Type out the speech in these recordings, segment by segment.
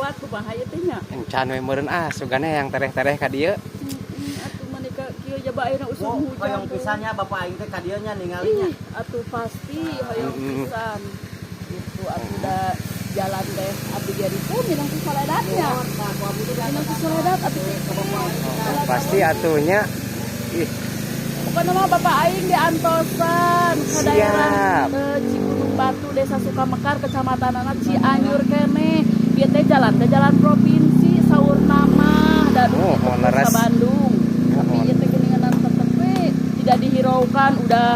Telat kumaha ieu teh nya? Encan we meureun ah, sugane yang tereh-tereh ka dieu. Heeh, atuh maneka kieu jaba ayeuna usum Oh, hujan. hoyong Teh. Pisan nya bapak aing teh ka dieu nya ningalinya. Ih, atuh pasti hoyong pisan. Gitu atuh da jalan teh abdi dia itu minang ku soledatnya. Minang ku soledat abdi teh. Pasti atuh nya. Ih, Pokoknya mah bapak aing di antosan ke daerah Siap. ke Cigunung Batu, Desa Sukamekar, Kecamatan anak Cianjur kene. Ieu teh jalan teh jalan provinsi saurna mah da Oh, tembus leres. ka Bandung. Tapi ieu teh geuningan tetep we tidak dihiraukan, udah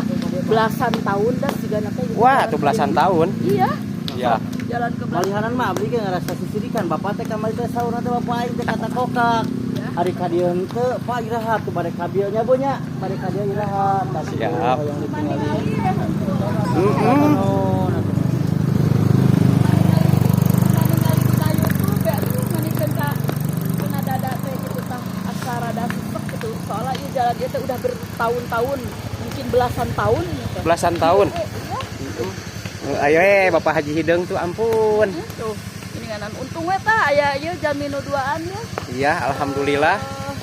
belasan tahun dah sigana teh gitu. Wah, Jalan tuh belasan tahun. Iya, Iya. jalan ke belakang. Malihanan mah abdi ge ngerasa sisirikan bapak teh kamari teh saurna teh bapak aing teh kata kokak. Ya. Hari ka dieu henteu, Pak, iraha tuh bade ka dieu nya Bu nya? Bade ka dieu iraha? Tah, kitu Siap. hoyong Cuma ditinggali. ningali ya henteu. Nuhun atuh. Cuma ningali di YouTube ya, aduh, manikeun ka kena dada teh gitu tah, asa rada sesek gitu. Soalnya ieu jalan ieu teh udah bertahun-tahun, mungkin belasan tahun gitu. Belasan tahun. Iya. Ayo eh Bapak Haji Hideung tuh, ampun. Tuh, ini nganan untung we tah aya ieu jalmi nu duaan ya. Iya, alhamdulillah. Eh,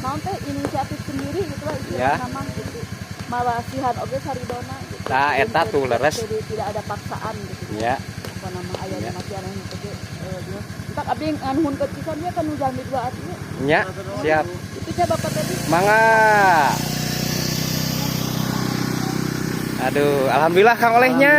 naon teh inisiatif sendiri gitu lah Ya. istilahna mah gitu. Malasihan oge saridona gitu. Tah, eta tuh leres. Jadi tidak ada paksaan gitu. Ya. Apa nama aya Ya. di masihan anu teh ge, dia. Entak abdi nganuhunkeun pisan dia kan nu jalmi duaan ieu. Ya, siap. Itu nya Bapak tadi. Mangga. Aduh, alhamdulillah Kang Olehnya.